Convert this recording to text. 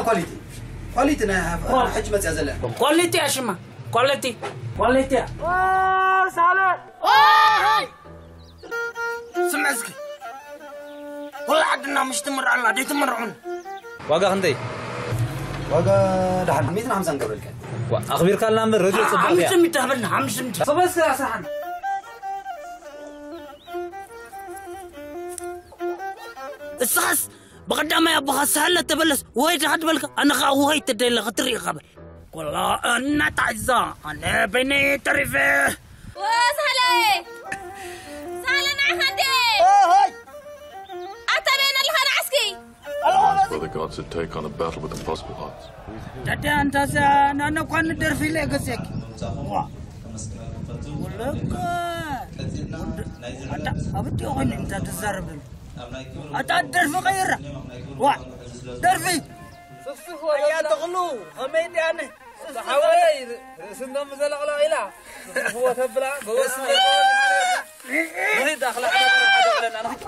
ኳሊቲ ኳሊቲ ናይ ሕጂ መጽያ ዘለ ኳሊቲ ኣሽማ ኳሊቲ ኳሊቲ ሳለ ስምዐ እስኪ ወላ ዓድና ምሽ ትምርዐላ ደይትምርዑን ዋጋ ክንደይ ዋጋ ደሓን ሚትን ሓምሳን ገብረልካ ኣኽቢርካልና እምበር ረድዮ ፅቡቅ እያ ሓምሽተ ሚእቲ ሃበልና ሓምሽተ ሚእቲ ሰበስከ ኣስራሓና እስኻስ ብቐዳማይ ኣቦኻ ሳለ ተበለስ ወይ ድሓ ትበልካ ኣነ ኸዓ ወይ ትደለ ክትርኢ ኸበል ኮላ እናጣዛ ኣነ በይነይ ተሪፈ ሳለ ሳለ ንዓኻ እንዴ ኣታ በይን ኣለኻ ንዓስኪ Will the gods to take on a battle with impossible odds? ዳዳ እንታዛ ናነ ኳን ደርፊ ላይ ገጽክ ዋ ወለካ አታ አብቲ ሆን እንታ ተዛረብን አታ ደርፊ ቀይራ ዋ ደርፊ ስፍስፍ ወያ ተኽሉ ከመይ ዲያነ ሓወይ ርእስንቶም ዘለቕለቕ ኢላ ስፍስፍ ወተብላ ጎበስ ንኺድ ኣኽላ ሓደ ዓለና ንኺድ